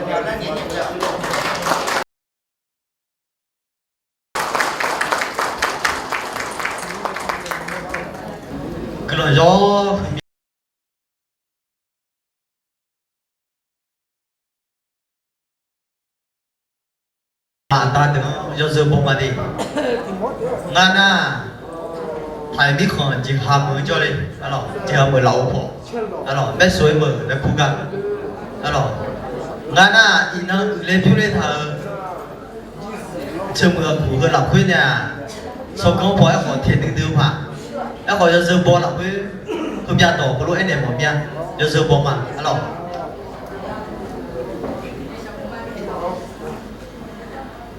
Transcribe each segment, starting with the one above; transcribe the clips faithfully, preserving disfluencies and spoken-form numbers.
Guiqlanq yawr huiqmya. Aqda deuq-anr yawzeu baw ma de. Ngar nar, taq-iq mirkhanq jeqha meuq-eu jawrle, jeqha meuq lafov paw, maersov-aer meuq laer kur gar. Ngar nar, iqnan uiqler pyurler taq-eu ceumuiq aqguq heu lafkhoer nae-aq, tsawrganr paw aerkhawf teq duidui-eu paq, aerkhawf yawzeu baw lafkhoer heumyav dawq heulof-aer naeq mawf mir-a. Yawzeu baw ma arlawq.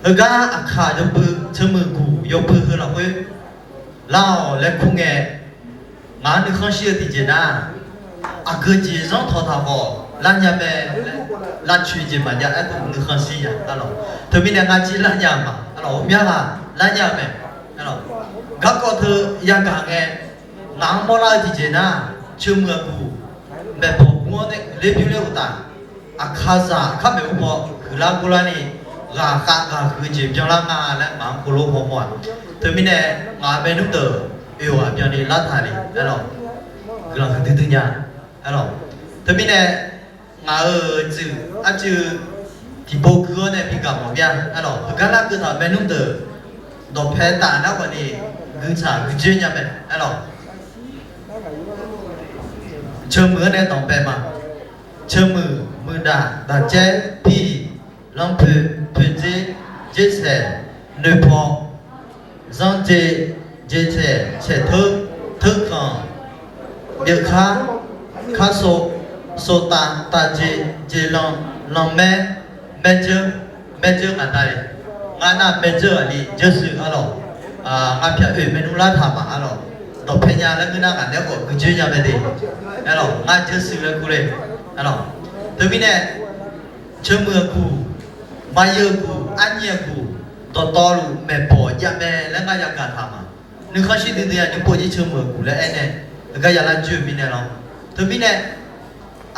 Heugar aqkaq yawbui ceumuiq guq yawbui heu lafkhoer lar-awq laer kur ngae, ngaq-anr nuikhanr shir-eu tiqjeq nar, aqgeu jeq zanr tawq taq khawf lar nya mae laer, lavcoeq jeq maqjav aerkhof nuikhanr shir nya arlawq. Teumirnae ngar jir lar nya-euq ma arlawq, ghawqmya ghaq lar nya-eu mae arlawq. Garkawv teu yagaq ngae, ngaq-anr mawrlar-eu tiqjeq nar, ceumuiq aqguq maeqbawq gur-awr nae uiqler pyurler uqtaf, aqkaqzaq aqkar maeqhu paw huiqlar gorlar ni, ghaqkhav ghaqhuiq-eu jeq byanlar nga laer ngaq-anr khov lof haw mawr-aq. Teumirnae ngaq-euq maernmr deuq oe-awq aqbyan ni lartaq le arlawq. Guiqlanq huiqdui dui nya arlawq. Teumirnae ngaq-euq tsuif arcuiv tiqpov gui-awr nae bi gaq mawf mir-a arlawq. Heugar larkeuv taq-euq maernmr deuq dawqpae taf nar khawf ni, guiqtsaq guiqdzoer nya mae arlawq. Ceumuiq-anr nae danqbae ma. Ceumuiq, muiqdaq, daqcaer, piq, lanrpoeq, poeqdzer, dzershaeq, noeqpaw, zanrdzer, dzeqtaeq, taeqteur, teurkanq, byeufkar, karsov, sovtav, tavdzer, dzeqlanq, lanqmaer, maerdzeur, maerdzeur ngaq da-iq, ngar nar maerdzeur aqli dzeurshuif arlawq. Ngar pyaq oe maernmr lartaq ma arlawq. Dawqpae nya laer ngeur nar ngaq naeq-aer khawf guiqdzoer nya mae de arlawq. Ngar dzeurshuif laer kur le arlawq. Teumirnae ceumuiq aqguq, maqyeu aqguq, arnyi aqguq, dawqtawvluf maeqbawq jav mae laer ngar yagaq taq ma. Nuikhanr shir duidui-a nymr pov jir ceumuiq aqguq laer aernae, heugar yalar joer-eu mirnae lawr. Teumirnae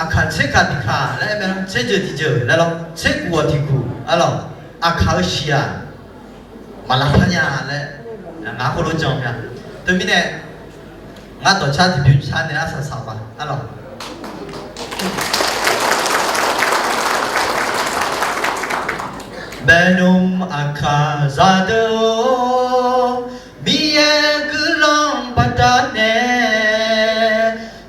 aqkaq tserkaq tiqkaq laer aer mae lawr, tserjeuq tiqjeuq laer lawr, tserkuq-awq tiqkuq arlawq. Aqkaq-eu shiq-aq, maqlavpar nya laer ngaq-anr khoerlof jan mya. Teumirnae ngar dawqcar tiqbymr car nae arsaq saq ma arlawq. Maernmr aqkaqzaq deuq-or, Miqyaer guiqlanq baqdanae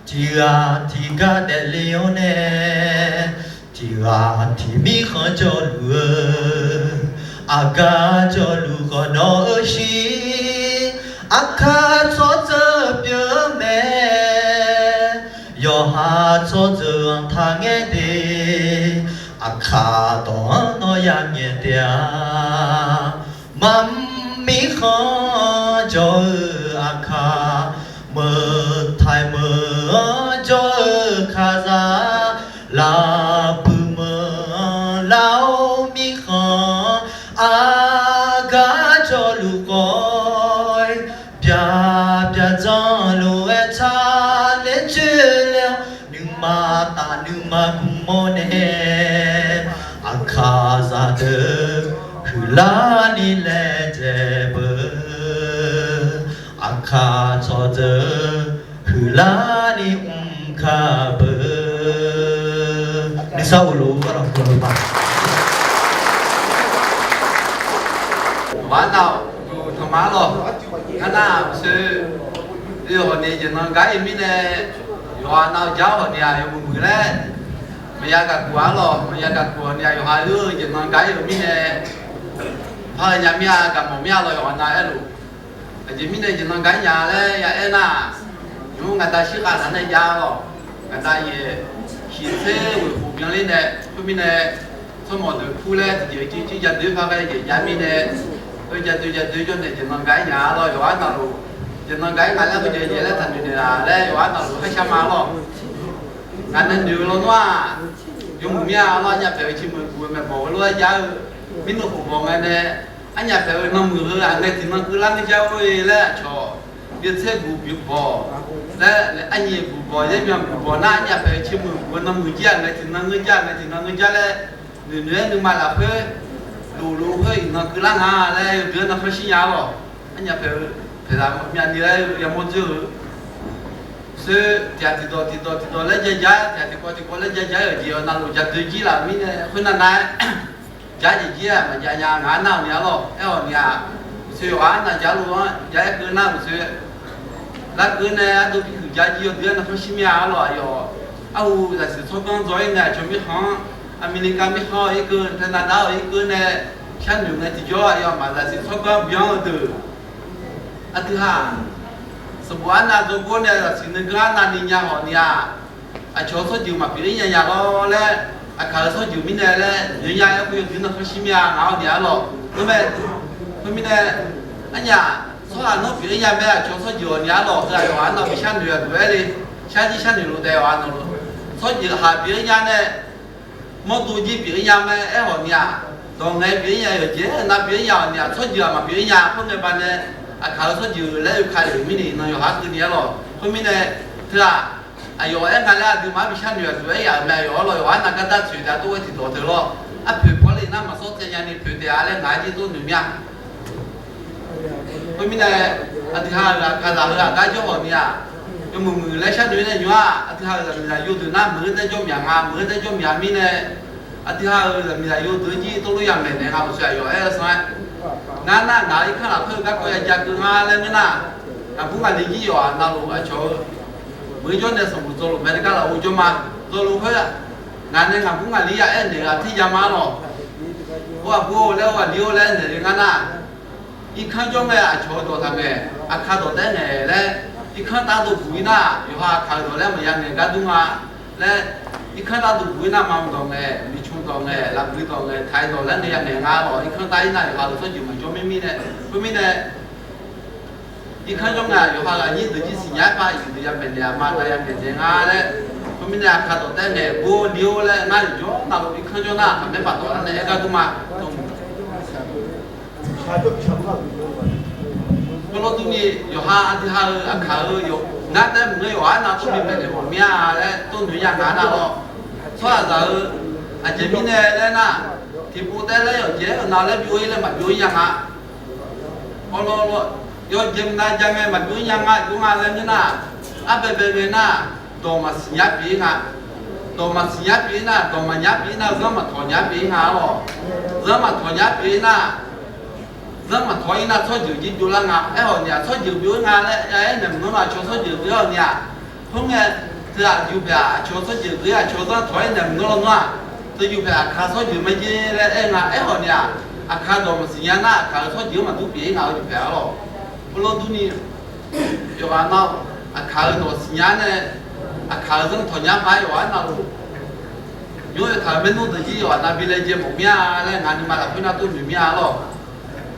tiqghaq tiqgar daefle-awr nae, tiqghaq tiqmir khanq jawrluf-eu, aqgar jawrluf khawf nawq-eu shir, aqkaq tsawrjeuq pyeuf-eu mae. Yawqha tsawrjeuq-anr taqngaer de, aqkaq dawq-anr nawr yangaeq taef-a. Maqmr mirkhanq jawr-eu aqkaq, meuq taiq meuq-anr jawr-eu kaqzaq, lafbuiq meuq-anr lar-awr mirkhanq, aqgar jawrluf khawf-ir, byaq byaq dzanr lof-aer tsaqler coer ler-awr, nuima taf nuima gmq mawr nae, aqkaqzaq deuq huiqlar ni laejae beu, aqkaq tsawrjeuq huiqlar ni mr ka beu. Nuisar uqlof-eu garlawq guiqlanq ma. Aqbar nav-awq, uqduq tanqma lawq. Ngar nar-aq, uqshoe, oe hawq ni jeq nan gar-ir mirnae, yawqha nav-eu jar hawq ni-aq, yawmuiq muiq laer maqya gaq kuq-a lawq. Maqya gaq kuq hawq ni-aq, yawqha oe-eu jeq nan gar-ir-euq mirnae, par-eu nya mir-a, gaq mawf mir-a lawq. Yawqha nav-aer luf. Aqjeq mirnae jeq nan gar-ir nya laer ya aer nar, nymr ngaq da shirkhav taq nae jav lawq. Ngaq da yaeq shiq tser ghoeq khof byanler nae, khoermirnae, tsawrmawq deuq kur laer tiqjeq-eu civ civ ja doer par ghae yaeq jav mirnae, oe ja doe ja doe jawr nae jeq nan gar-ir nya lawq. Yawqha navluf jeq nan gar-ir nga laer khoerjeq jeq laer taqnoeq naeq laf laer yawqha navluf kharshar ma lawq. Ngaq nae noeq-eu lawnmr-aq, yawmuiq mir-a lawr, arnyaf paeq-eu ciqmuiq guq-eu maeqbawq heulof-aer jar-eu mirnae khof bawq ngae nae, arnyaf paeq-eu nanmuiq heu aqngae tiqnan keuvlar ngeur jar-or-e laer aqcawq, byaev tser guq bawq laer, arnyi guq bawq, yaermyan guq bawq nar, arnyaf paeq-eu ciqmuiq guq-eu nanmuiq jir aqngae tiqnan ngeur jar, aqngae tiqnan ngeur jar laer noeqnoeq-aer nuima lafkhoer, lofluf khoer iqnan keuvlar nga laer yawdui-anr narkhanr shir nya-ar lawq. Arnyaf paeq-eu paeqzaq myavni laer yamawr dzoer-eu soer tiqghaq tiqdawq tiqdawq tiqdawq laer ja ja-aer, tiqghaq tiqkawv tiqkawv laer ja ja-aer-euq jeq-awr navluf ja doe jir laf mirnae khoernar nar-aer, jar jeq jir-aq maqjav nya ngaq-anr nar-awq ni-ar lawq. Aer-awq ni-aq, uqshoe yawqghaq-anr navjar lof-anr ja-aer keuv nar uqshoe larkeuv nae ardov bi huiq ja jir yawdui-anr narkhanr shir mir-a-ar lawq. Aqyawf arhu zaqsiq tsawrganr dzaw-ir nae aqcawq mirkhanq-anr, Aqmeqliqka mirkhanq-awq irkeuv, Canada-awq irkeuv nae sharnoeq ngae tiqjawr aqyawfmaf zaqsiq tsawrganr byan-anr-eu deuq aqdui ha sanqbof arnav dzawrgor nae zaqsiq nuiganr arnavni nya hawq ni-aq, aqcawq-eu tsawrjeuq maqpyeuf-ir nya nya lawr laer, aqkaq-eu tsawrjeuq mirnae laer noeq nya-aer khoer yawdui-anr narkhanr shir mir-a ngaq-awr ni-ar lawq. Khoermirnae, arnyaf tsawrhaq nawr pyeuf-ir nya mae, aqcawq-eu tsawrjeuq-awq ni-ar lawq. Heu aqyawf-anr nar bi sharnoeq-aq deuq-aer le, sharjir sharnoeq lof daef-awq-a nawq-eu tsawrjeuq haq pyeuf-ir nya nae mawrdo jir pyeuf-ir nya mae aer hawq ni-aq, dawq ngae pyeuf-ir nya yawqjeq-aer nav pyeuf-ir nya-awq ni-aq, tsawrjeuq-aq maqpyeuf-ir nya khoerngae baqdanae, aqkaq-eu tsawrjeuq laer oeka le-euq mirnae iqnan yawqha keuvni-ar lawq. Khoermirnae, teu-aq, aqyawf aer nga laer aqduimaf-anr bi sharnoeq-aq deuq-aer yaf-euq mae. Aqyawf-ar lawq yawqha-anr nav gardav tsoeq taef-a tov-aer tiqdawq teu lawr, arpoeq pawrle nar maqsawr tsaev nyani poeq taef-a laer ngaq-aer jir tov noeq mir-a. Khoermirnae, aqdui ha-euq aqkaqzaq heu aqgar jawr hawq ni-aq, yawmuiq muiq laer sharnoeq nae nymr-aq, aqdui ha-euq zaqmiqzaq yawdeuq nar meuq-eu daer jawr myaq nga, meuq-eu daer jawr myaq mirnae, aqdui ha-euq zaqmiqzaq yawdeuq jir tov lof ya maeqnaeq nga uqshoe aqyawf aer-eu sanr-aer, ngar nar ngaq-euq irkanr lafkhoer-eu garkawv ya ja keuv nga laer ngeur nar, ngaqbur ngaqli jir yawqha navluf aqcawq-eu meuq-eu jawr nae sanqbof dzawluf mae. Nae gar lafov jawr ma. Dzawluf khoer-aq, ngaq nae ngaqbur ngaqli ya aernaeq-eu aqtir ya ma-ar lawq. Or aqbur-or laer or aqli-or laer aernaeq le ngar nar, irkanr jawr ngae aqcawq-eu dawq taqngaeq, aqkaq dawq taef-aer ngaeq laer, irkanr taf dov buq-ir nar yawqha aqkaq-euq dawq laer maqya ngaeq gar dur nga laer, irkanr taf dov buq-ir nar maqmq dawq ngaeq, miqcmq dawq ngaeq, lafgui dawq ngaeq, taq-ir dawq laer ngae ya ngaeq nga lawq. Irkanr taf-ir nar yawqha-euq tsawrjeuq maqjawr mirmir nae, khoermirnae, irkanr jawr ngae yawqha-euq aqnyir deuq jir siqnya-aer par iqdeuq ya maeqnaeq-aq ma da ya maeqnaeq nga laer, khoermirnae aqkaq dawq taef-aer ngaeq bor li-or laer ngar yawqjawr navluf irkanr jawr nar aqmaer paq dawq lar nae aer gar dur ma. Khoerlof durni yawqha aqdui ha-eu aqkaq-eu yawq ngar taef maqngeur yawqha nav tov bi maeqnaeq mawf mir-a laer tov noeq ya ngaq nar lawr. Tsawrhaqzaq-eu aqjeq mirnae laer nar, tiqpov taef laer yawqjeq-aer-euq nav laer byov-ir laer maqbyov-ir ya nga. Awrlawr lawr, yawjeq mqnav ja ngae maqbyov-ir ya nga, byov nga laer ngeur nar, arbae bae ngae nar, dawq maqsiq nya pyeuf-ir nga. Dawq maqsiq nya pyeuf-ir nar, dawq maqnya pyeuf-ir nar, zanr maqtawq nya pyeuf-ir nga-ar lawq. Zanr maqtawq nya pyeuf-ir nar, zanr maqtawq-ir nar tsawrjeuq jir byovlar nga. Aerkhawf ni-aq tsawrjeuq byov-ir nga laer ya aer naeq maqngeur nar aqcawq tsawrjeuq ghoe-awr ni-aq, khoerngae teu-aq yuf paeq-aq aqcawq tsawrjeuq ghoe-ir aqcawq zanr tawq-ir naeq maqngeur lawr nar-aq, teu yuf paeq aqkaq tsawrjeuq majeq laer aer nga. Aerkhawf ni-aq, aqkaq dawq maqsiq nya nar aqkaq-euq tsawrjeuq-anr maqdur pyeuf-ir nga-eu yuf paeq-ar lawq. Khoerlof durni yawqghaq nav aqkaq-euq dawq siqnya nae, aqkaq-euq zanr tawq nya paq-aer yawqghaq navluf, nymr-eu taq-euq maernmr deuq jir yawqghaq nav bi laejae mawf mir-a laer ngaq nuima lafkhoer nar tov noeq mir-a lawq.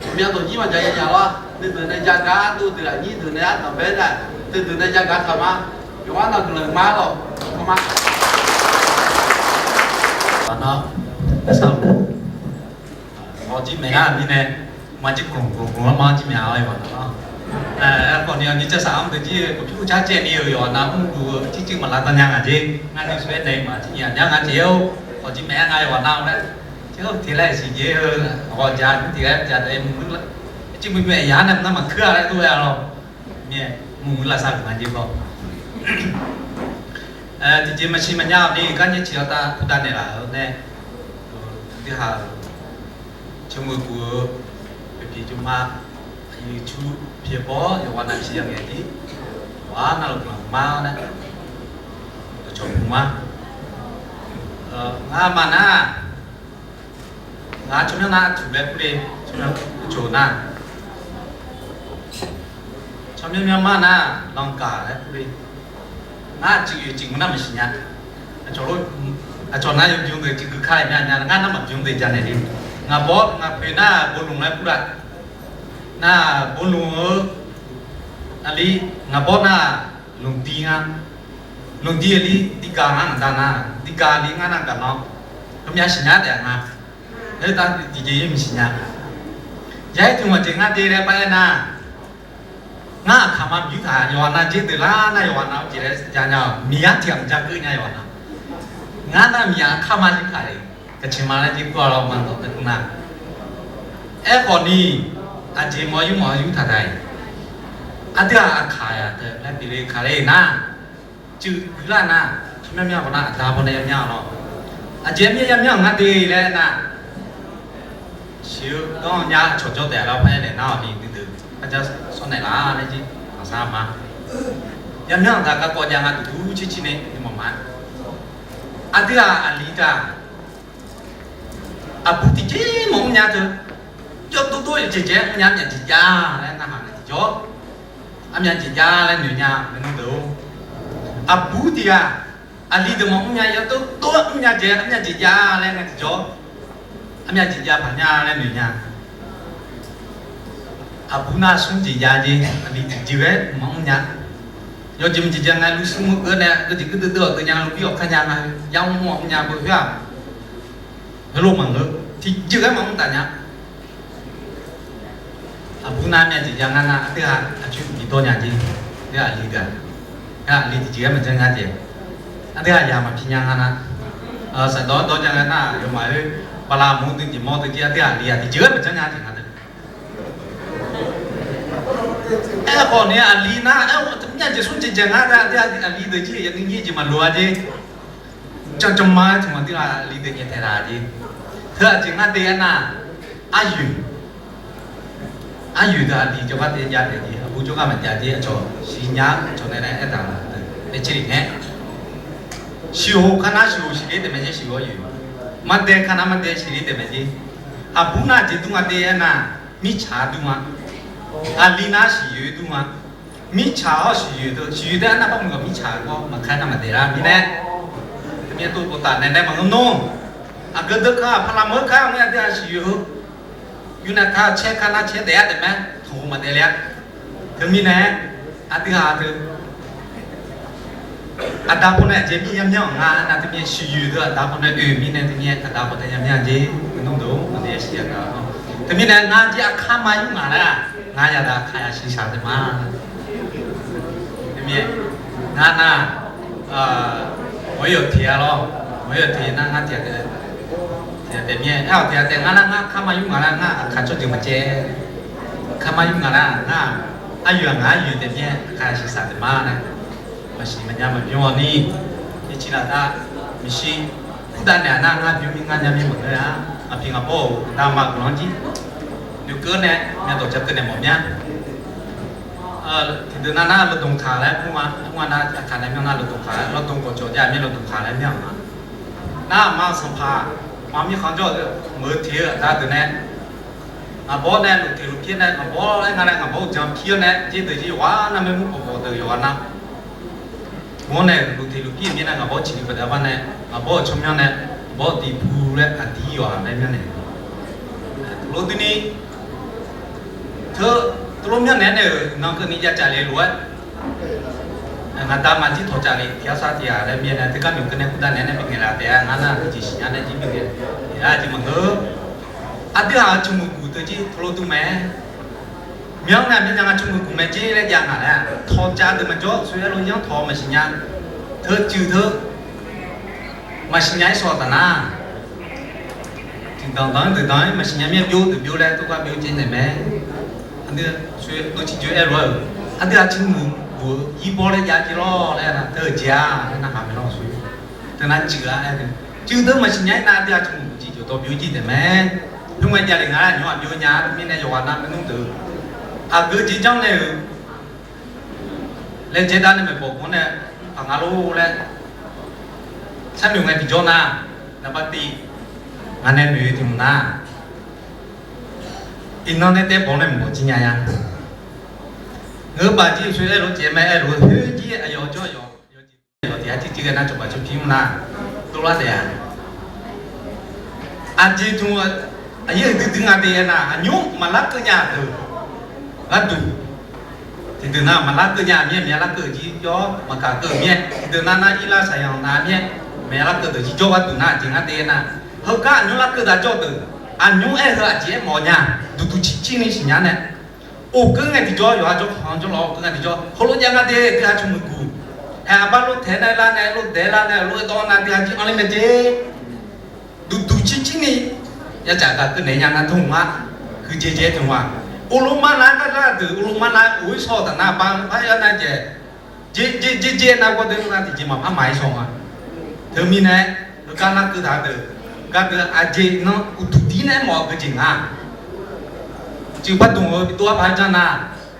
Aqmyan dawq jir maqjav ya nya lawr, nuideuq nae ja gar dov deuq aqnyir deuq nae ardanq bae nar, teudeuq nae ja gar taq ma. Yawqghaq nav guiqlanq ma lawq. Kawma. Hawq jir maeq-a mirnae, maqjir gmq gmq gmq-anr ma jir maeq-a yawqghaq nav-anr. Khawf ni-awq ni carsaq-anr deuq jir-eu gawqpyur car caev ni-eu yawqghaq nav mrluf-eu circuiv maqlar dan nya ngaq jeq. Ngar ni shawr-aer nae maqjir nya nya nga jeq-or, hawq jir maeq-a nga yawqghaq nav-anr laer. Tiqghaq tiq laer siq jeq-eu, hawq jaq tiq laer jaq daef mq-ir la. Circuiv maeq-a yaq-anr nae nar maqkuir-a laer dov-aer-a lawr. Mir-aer mq-ir lavsav-euq nga jeq baw. Tiqjeq maqsiq maqnya-awq ni gar nyaer ciq-awr tav kurdav naeqlaf-euq nae, aqdui ha-euq ceqmeuq guq-eu pyeuf pyeuf jmma, aqyuif cu pyaeq baw-awr yawqghaq nav siq ya ngaeq dir, yawqghaq navluf guiqlanq ma-awr nae, dawqcawq puq ma. Ngar ma nar, ngaq tsawrmyanr nar tuq laer kur le, tsawrmyanr coq nar, tsawrmyanr myanr mar nar lanqgaq laer kur le. Ngar ciq yoeq ciq mq nar maqsiq nya. Aqcawq nar yawbymr deuq ciq gui kar-aer mya nya, ngar nar maqbymr deuq janaeq le. Ngaq bawr ngaq poeq nar bolmq laer kur la. Nar bolmq-eu aqli, ngaq bawr nar lmqdi nga. Lmqdi aqli dirgaq ngar ngaq da nar, dirgaq aqli ngar nar gaq nawr, heumya siqnya taef-a nga. Khoertav tiqjeq-ir maqsiq nya. Yaer tmq maqjeq ngar de laer bar-aer nar, ngar aqkaq ma byur taq yawqghaq nav jer deuq lar nar yawqghaq nav-anr jeq laer ja nya-awq. Miqyaer tiq ghaq maqja keuv nya yawqghaq nav. Ngar nar miqyaer kar ma jir kaq-iq. Aqjeq ma laer jir kur-a lawr, ma dawq tae kur nar, aerkhawf ni, aqjeq mawf yur mawf yur taq taq-iq, aqdui-aq aqkaq-aq teu laer pyeufle kaq le nar, cuiv guiqlar nar, tsawrmyanr myanr khawf nar aqda pawnae yamyanr-a lawr. Aqjeq mir yamyanr-euq ngar de laer nar, siq-eu ganr nya cawqjawr taef-a lawr, par aer naeq nar-awq ni nuideuq par jar sawr naeq laf laer jir, maqsar ma. Yamyanr-euq taq garkawv jav nga duqdur circir ni nuimawf ma. Aqdui-aq aqli taq, aqbur tiqjeq maqmr nya teu, jawr dovdov-eu jeqjaeq-aer mrnya, armyav jeqjav laer narhaq ngae tiqjawr, armyav jeqjav laer noeq nya-eu nuideuq-or, aqbur tiq ghaq, aqli deuq maqmr nya, yawdov dov-aer mrnya jeq, armyav jeqjav laer ngae tiqjawr, armyav jeqjav paq nya laer noeq nya. Aqbur nar smr jeqjav jeq, aqli tiqjeq-aer maqmr nya. Yawjeq maqjeq jav ngae, lur smr mur geur nae geujeq geur deuv deuv-awq deuv nya, lur bir-awq kar nya nga, yamr mr-awq mrnya beu khoer-aq, heulof maqngeur, tiqjeq-aer maqmr taf nya. Aqbur nar armyav jeqjav ngar nar, aqdui-aq aqcoer bidawr nya jeq, aqli deuq-aq, aqli tiqjeq-aer maqjanr nya jeq, aqdui-aq yaq maqpi nya nga nar, saqdawq-anr dawr nya nga nar, yawmaf khoer bala mq dui jeq mawr dui jir, aqdui-aq aqli-aq tiqjeq-aer maqjanr nya jeq nga deuq. Aerkhawf ni aqli nar, aer-eu taqmr nya jeq smr jeqjaeq ngar nar, aqli deuq jir yawnyir jeq maqloq-a jeq. Janrjanr ma-aer tmq aqdui-aq aqli deuq nyaef taeq taq jeq. Teu aqjeq ngar de-aer nar, aryoeq, aryoeq deuq aqli jawrgar taef jav taef jeq, aqbur jawrgar maqjav jeq, aqcawq siqnya-aer cawq nae nae aertaq-euq deuq aer caer-iq nae, siqhoq kar nar siqhoq siqler taef mae jeq, siqhoq aryoeq, maqdae kar nar maqdae siqler taef mae jeq. Aqbur nar jeq dur nga de-aer nar, mirtsaq dur nga. Aqli nar siqyoeq dur nga. Mirtsaq hawr siqyoeq deuq, siqyoeq deuq arnav bar muiq-awq, mirtsaq-eu gawr maqkar nar maqdaef lar mirnae, teumirnae tov boftaq naeq nae maqngeur nmr. Aqgeu deuq ka paqlaq meuq-eu kar-aq, aqdui-aq siqyoeq heu, yur nae kar caer kar nar caer daef-aer taef mae, tanqkhof maqdaef le-a. Teumirnae aqdui-aq teu aqda pawnae aqjeq mir yamyanr-euq nga nar, teumirnae siqyoeq deuq aqda pawnae oe mirnae, teumirnae aqda pawnae yamyanr jeq, nmr deuq-or, maqdaef siq yaq gaq-awr. Teumirnae ngar jir aqkar ma yur ngaq laer-aq, ngar yadaq aqkar yasiq shaq taef ma. Teumirnae ngar nar, mawq-ir yawq teq-a lawr, mawq-ir yawq teq nar ngar tiq ghaq taef, tiq ghaq taef mir-aer, aer-awq tiq ghaq taef ngar nar, ngar aqkar ma yur ngaq laer ngar aqkar tsawrjeuq maqcaev, aqkar ma yur ngaq nar ngar, aryoeq-aq ngaq aryoeq taef mir-aer aqkar yasiq shaq taef ma laer, maqsiq maqnya maqbymr-awq ni, yaciv laftav, maqsiq, kurdav naeq-aq nar ngar bymr mir ngar nya mir maqngeur-a. Aqpiq ngaq bawr-euq aqda aqma guiqlanq jir, noeqkeuv nae myavdawq ja keuv naeq mawf mya. Tiqdeuq nar nar lawdmq kaq laer mr-a, mr-a nar aqkaq nae myanr nar lawdmq kaq laer, lawdmq gawqjawq jav mir lawdmq kaq laer myanr-a. Nar aqma-eu sanqpaq, aqma mirkhanq jawr-eu meuq teq-eu aqda deuq nae, ngaq bawr nae luf teq luf pir nae ngaq bawr-aer nga nae ngaq bawr-eu jan pir-awr nae, jir deuq jir yawqghaq nar maernmr bawqbawq deuq yawqghaq nar Mawr nae luf teq luf pir-euq mirnae ngaq bawr ciqli baqda bar nae, ngaq bawr-euq tsawrmyanr nae, bawr tiq pu laer aqdir yawqha laer myanr naeq. Teulof duini, teu, teulof myanr naeq-aer nae-euq nan keuvni jav caf le lof-aer, ngaq da maqjir tawq caf le tiq arsar tiq ghaq laer mir-aer nae teugar noeqkeuv nae kurdav naeq-aer nae bifnaeq laf taef-a. Ngar nar aqjeq siqnya nae jir bifnaeq-a jeq maqngeur. Aqdui-aq aqcawq muiqguq teu jir teulof dur mae. Myanr nae myanr nya nga cawq muiqguq mae jir laer jav ngaq laer-aq, tawq caf deuq maqjawr, soeq-aer lof yanr tawq maqsiq nya. Teu cuiv teu maqsiq nya-ir sawq taf nar, tiqdanq danq-ir deuq danq-ir maqsiq nya mir-aer byov deuq byov laer tov gar byov jaev naeq mae. Aqdui soeq dov ciqjoe-aer lof-aer-euq, aqdui aqcawq muiqguq-eu ir bawr laer jav jir lawr laer teu-eu jeq-a laer narhaq mae lawr soeq. Teu nar cuiv-a aer-eu, cuiv teu maqsiq nya-ir nar aqdui aqcawq muiqguq ciqjoe dawq byov jir taef mae. Khoerngae javlef nga laer aqnymr-aq byov nya-a teumirnae yawqghaq nar maernmr deuq aqgeu jeq janr nae-euq laejae dav nae maeqbawq guq-anr nae paq nga lor laer sharnoeq ngae tiqjawr nar, naqbar tiv, ngaq nae noeq-eu tiq hmq nar, iqnan nae taev bawq nae maqbawq jir nya-a. Ngeur baq jir-eu soeq aer lof-aer jeq mae, aer lof-eu khoer jir aqyawf jawr aqyawf, aqyawf tiq ghaq jir jir ghae nar cawba cawpir mr nar, dovlar taef-a. Aqjeq tmq, aqyaer huiqdui dui nga de-aer nar aqnymr maqlar keuv nya-euq deuq gharduq, tiqdeuq nar maqlar keuv nya mir-aer maqya lar keuv jir jawr, maqkaq keuv mir-aer tiqdeuq nar nar irlar saqyanq nav mir-aer maqya lar keuv deuq jir jawr gharduq nar aqjeq ngar de-aer nar, heugar aqnymr lar keuv da jawr deuq, aqnymr aer-eu aqjeq-aer mawf nya, duqduq circir ni siqnya nae, of keuv ngae tiqjawr, yawqha jawrkhanq jawrlawq of keuv ngae tiqjawr heulof jav nga de, dui ha cawq muiqguq, haeq aqbar lof taeq nae lar nae lof daeq lar nae lof-aer dawv nar dui ha jir anr ler mae jeq. Duqduq cir Yarcaf gaq keuv naeq nya nar dmr-a, huiqdzaeq dzaeq dmr-aq, uqluf mar nav-aer gar lar deuq uqluf mar nav uq-ir shawr-eu taf nar ba par yar nar jaeq, dzer dzer dzer dzer nar gawrdeuv nar tiqjeq maqpar maq-ir shawr nga. Teumirnae, heugar nar keuv taq deuq, gardeuv aqjeq nan uqduq dir nae mawf-eu keujeq nga. Cuiv pardmq-eu bi dov-ar paq-aer janr nar,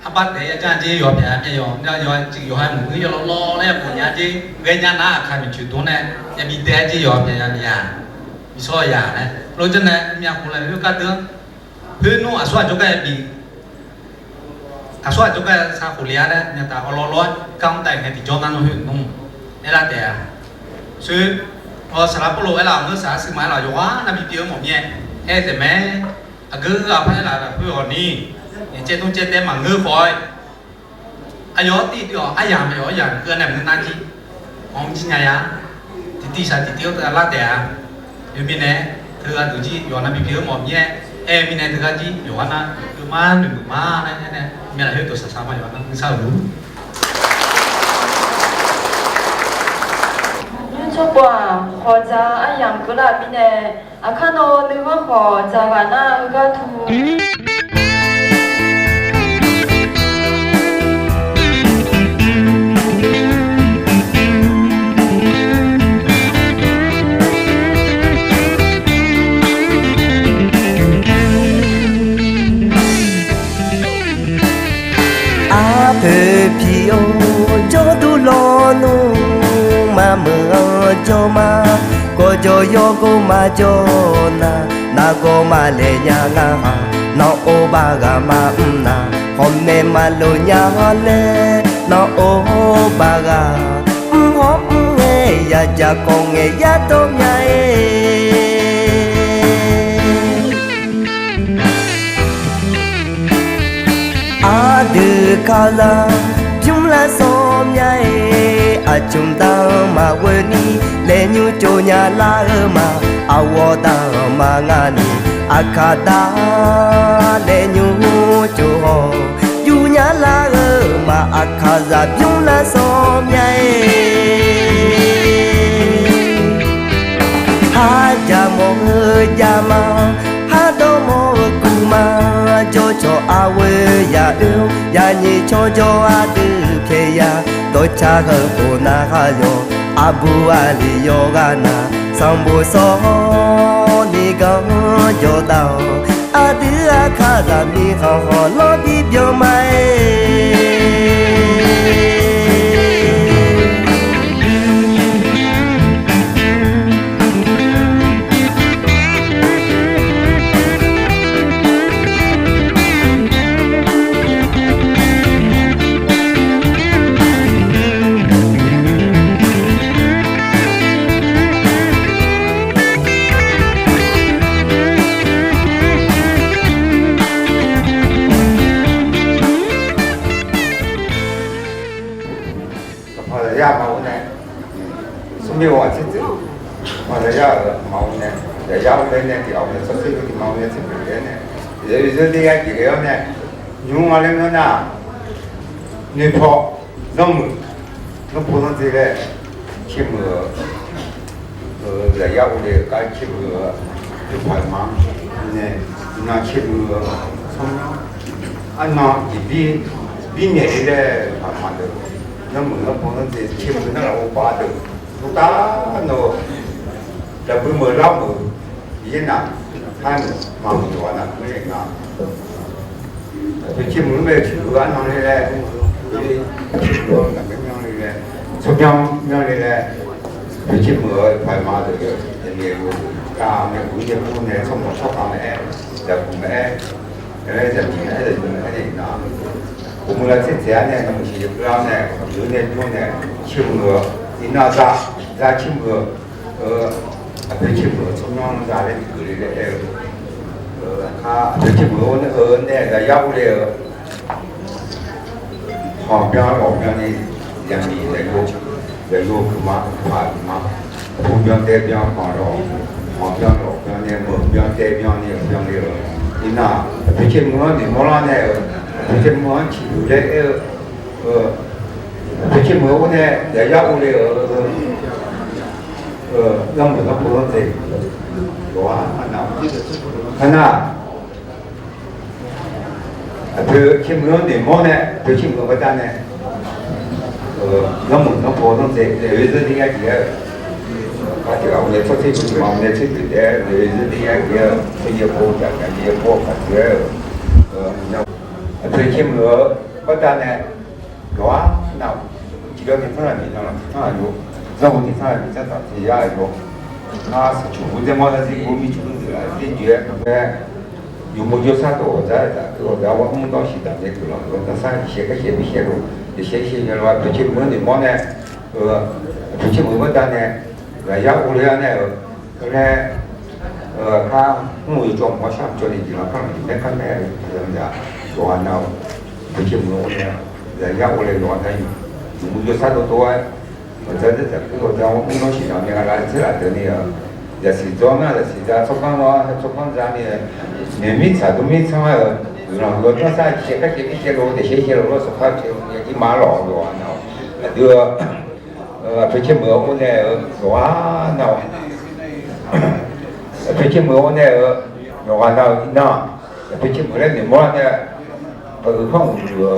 arbar taef-aer ya janr jer yawqha pyaeq-a pyaeq yawq, yawqha cuiv yawqha mq-eu yawlaw law laer ya bofnya jer ghae nya nar, aqkaq maeqtsoeq dmr nae yabi dae-aer jer yawqha pyaeq ya bi yaq, bi shawr-eu yaq laer lojanr nae myav khof laer khoer gardeuv-anr, khoer nmr aqsur aqjawr gar ya bif, aqsur aqjawr gar ya sar khof le-ar laer myav taf awlaw law-aer gar mr taef ngae tiqjawr nar nmr khoer nmr aerlar taef-a. Soer, saqlaq Pawrluv aerlaf-euq ngeur saq-aer shuir ma aerlaf yawqghaq nar bipyeuf-eu mawf mir-aer aer taef mae. Aqgeu aqpar aerlaf lafkhoer ghawqni, caev dmr caev taev maqngeur khawf-aer, aqyawf-anr tiv tiv-awq, aryamq aqyawf aryamq keuv-a nae maqngeur nar jir, maqngeur jir nya-a. Tiqtiv shaq tiqtiv-awr teughaq lar taef-a. Yawmirnae, teughaq duq jir yawqha nar bipyeuf-eu mawf mir-aer aer-eu mirnae teughaq jir yawqha nar keuv ma noeqmuiq ma laer aer nae, myav lafkhoer dawqshaq shaq ma yawqha nar ngeur sar-eu luf. Nymr tsawrpov-aq, khawqdzaq-eu aryamq keuvlar-euq mirnae, aqkar nawr-eu nuighanr khawqdzaq ghaq nar heugar tu Arpoeq pir-awr jawrduq lawnmr, maqmeuq-anr jawr ma. Gawqjawq yawgor maqjawr nar, nargawr maqlaeq nya ngar-aq, nawr or bar ghaq maqmr nar, hawmae maqlof nya laer, nawr or bar ghaq mr hawr mr ngae, yajaq kawv ngae yadawr nya-aer. Aqdui kalizaq bymr lar sawr mya-aer, aqcmq dar-anr maqghoe ni, laeqnymr tsov nya lar-eu ma. Aqghawq dar-anr maqnga ni, aqkaq dar laeqnymr tsov haw, yur nya lar-eu ma. Aqkaqzaq bymr lar sawr mya-aer, harjaq mawq-eu jav ma, hardawr mawq-eu kuv ma. Jawrcawq arghoe yaq oe-awr, yaqnyiq tsawrjawr aqdui pyaeq ya. Dawqcar heu khof nar khar yawq, aqbur aqli yawqghaq nar, sanqbof sawr-awr ni ganr jawr dar-awq. Aqdui aqkaqzaq mirkhanq hawq lawr bi byan ma-aer. Aqpaq zaqyar maqur nae, smrmir ghaq tser tser, aqpaq zaqyar-euq maqur nae, zaqyar ur laer nae tiq ghaq-awr nae tsawrtser yur tiq maqur nae tser pyeuf laer nae, zaqyo zeur ler yar jeq ghae-awr nae, nymr nga laer ngeur nar, noeqpaw, zanrmuiq, zanrpaw zanrdzer laer, tsermuiq-eu, zaqyar ur le-eu gar tsermuiq-eu, yawpaq ma nae, iqnan tsermuiq-eu, tsawrmyanr, arnan tiqbir, birnaeq-ir laer paq ma deuq, zanrmuiq zanrpaw zanrdzer tsermuiq nar lafov pav deuq, uqtav nawq-eu, daqbui meuq lar meuq, yaer naq, har meuq maqmuiq yawqghaq navmaqr nae nga. Aqpoeq tsermuiq-anr bae tiq heugar nan le laer, tsermuiq-anr naqbaer myanr le laer, tsawrmyanr myanr le laer, aqpoeq tsermuiq-eu paq ma deuq, yawqnaeq-eu, gar nae uqnaeq pur nae tsawrmawq tsawrkhav maqaer, zaqguq maqaer, aer zaqmiq maqaer, zaqmiq maqaer nae iqnan, uqmuiq lar tser tser-ar nae nawmaf siq yawkeuv-ar nae, uqmuiq nae jmr nae, tsermuiq-eu, iqnan za, za tsermuiq-eu, aqpoeq tsermuiq-eu tsawrmyanr za laer bi geuf le laer aer-eu, aqpoeq tsermuiq-eu nae zaqyar ur le-eu, hawq byan lawq byan ni, zaqmiq zaqyo, zaqyo kuqma, paq kuqma, pu byan taev byan, hawq lawq, hawq byan lawq byan ni, meuq byan taev byan ni, byan le-eu, iqnan aqpoeq tsermuiq-anr noeqmawr lar nae-eu, aqpoeq tsermuiq-anr ciqhuiq laer aer-eu, aqpoeq tsermuiq-eu nae zaqyar ur le-eu, zanrmuiq zanrpaw zanrdzer, Yawqha nar, nar, aqpoeq caermeuq-anr noeqmawr nae, aqpoeq caermeuq-eu baqdanae, zanrmuiq zanrpov zanrdzae nae oezeur ni ya jeq-aer-eu, kaqteuq ghaq-awq nae tsawrtser jeq ma nae tser pyeuf taef-aer oezeur ni ya jeq-aer-eu, tser yaerpov jaqjaq yaerpov kaqteuq-aer-eu, aqpoeq caermeuq-eu baqdanae, yawqha nar, tiqdawr tiqtanr-aq miqnan laf tiqtanr-aq yawr, zanrghoe tiqtanr-aq miqtanr taf tiq yar-aq yawr, nar saqcoq ghov daermawr nar zir gov mircoeq deuq-aq zir joe-aer maqbae, yawmuiq jawrsar dawq ghawqdzaq-aer taf keuv ghawqdzaq-awr mr dawr shiq daqmaeq guiqlanq-eu zanrsanr iqshaeq kharsaeq mirsaeq lof, iqshaeq iqshaeq nya lof-aer aqpoeq caermeuq-anr noeqmawr nae, aqpoeq caermeuq-eu baqdanae, ghaqyar uvle-awr nae-euq, laer, kar mr-eu yawjawr mq-awr shar mq jawr ni jeq lanr kar lanq jeq maer kar maer-eu, yawqha nar-eu, aqpoeq caermeuq-anr nae, ghaqyar uvle yawqha nar, yawmuiq jawrsar dawqtawv-aer, ghawqdzaq dzaqkuir ghawqdzaq-anr mr dawr shiq daqmaeq ghaq lar tser laf deuq ni-eu, zaqsiq dzawr nar zaqsiq dzar tsawrganr lar tsawrganr dzar ni-eu, noeqmir tsaq dmr mir tsanr-aer-eu, guiqlanq heulof-aer zanrsanr iqshaeq kharsaeq mirsaeq lof daefshaer shaev lof-aer sanqpaq pyaeq-eu yaqjir ma lawq-awq yawqha nar-awq. Aqdui-eu aqpoeq caermeuq-anr nae-eu yawqha nar-awq. Aqpoeq caermeuq-anr nae-eu yawqha nar-eu iqnan, aqpoeq caermeuq laer noeqmawr nae, aqgeu khanr uqduq-eu,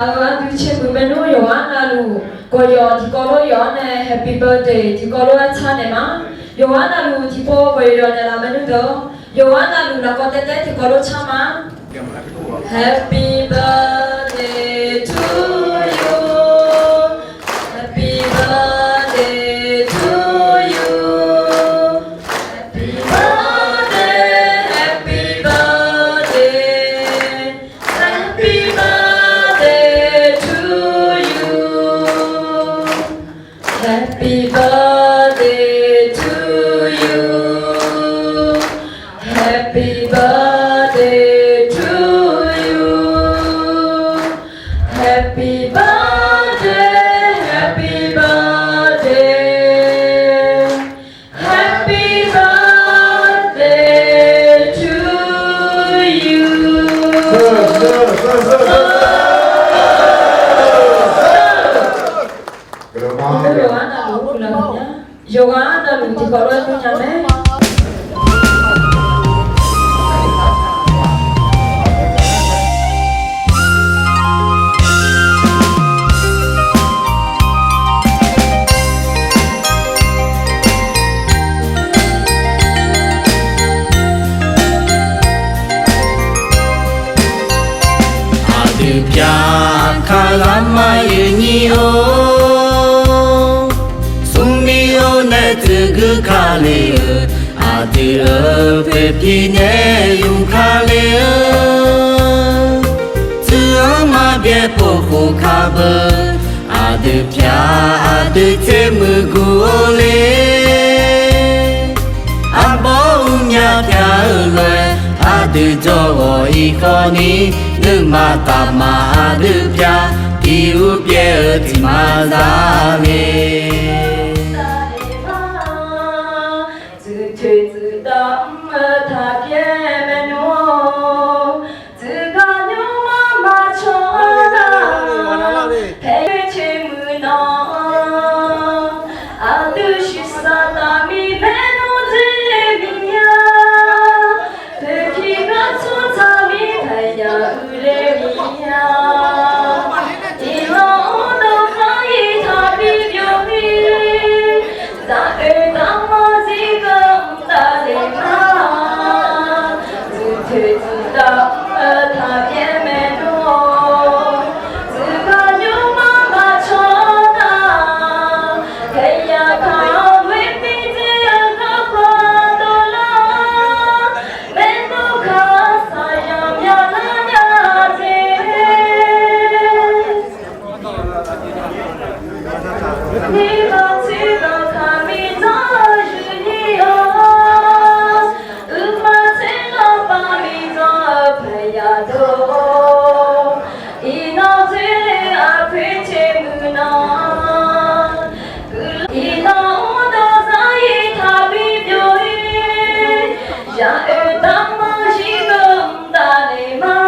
aqdui caermeuq maernmr yawqha navluf gawqyawq tiqkawv lof yawq-anr nae happy birthday tiqkawv lof-aer tsar naeq ma. Yawqha navluf tiqpov gawqyawq yawq naeqlaf maernmr deuq, yawqha navluf lafkawv taev taev tiqkawv lof tsar ma. Happy birthday to you. Happy birthday to you. Happy birthday, happy birthday, happy birthday to you. Happy birthday to you. Happy birthday to you. Happy birthday, happy birthday, happy birthday to you. Yawqghaq navluf tiqkawv lof-aer nya mae. Aqdui pyaq kar ghaq ma yeuq nyir-or, smrmir-or nae teuguir kale-euq, aqdui-euq poeqpir nae yuf kale-eu, tsuiq-anr maqbyaer pov khof kar beu, aqdui pyaq aqdui tser muiq guq-or le. Arbawr mrnya pyaq-eu lof-aer, aqdui jawrghawq ir khawf ni, nuima taqma aqdui pyaq, tiq ur byaer-eu tiq ma za le. Tsuif toeq tsuif dav mr-eu taq byaer maernmr-or, tsuif gar nymr mar maqcawq nar, paer coer muiq nan, aqdui shuif saq taf mir maernmr dzoer le miqya, toeqciv gar tsawr tsaq mir taqyaq uiqle miqya, iqnan urdov kharyir taq bi byov mir, zaq oe daq manr zir geur mqtav le ma. Tsuif toeq tsuif dav mr-eu taq byaer maernmr-or, tsuif gar nymr mar maqcawq nar, paer yaq kaq-awr ghoer mir dzoer-eu garkawv dovlar, maernmr kaq saqyanq myav lar nya jeq. Nirbanq tsoer dawq taq miqdzanr-eu yuif nyir-awr, uiqma tsoer dawq baq miqdzanr-eu paeq yaq dov, iqnan dzoer le aqpoeq tser muiq nan, iqnan urdov zaryir taq bi byov-ir, zaq oe daq manr zir geur mqtav le ma.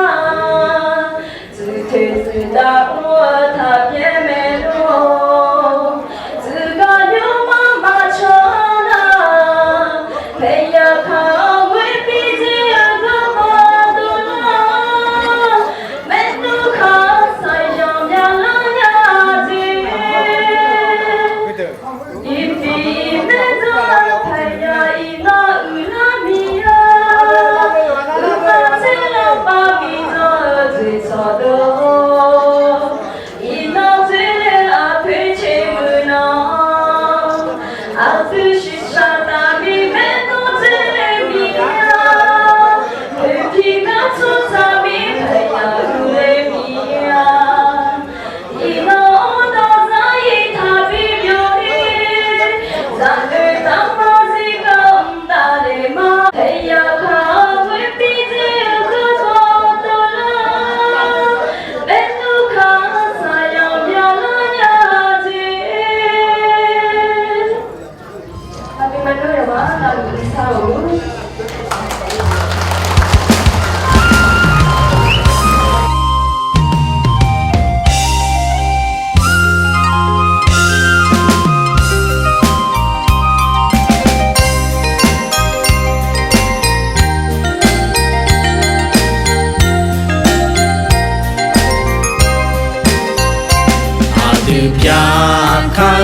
Tsuif toeq tsuif dav mr-eu taq byaer maernmr-or, tsuif gar nymr mar maqcawq nar, paer yaq kaq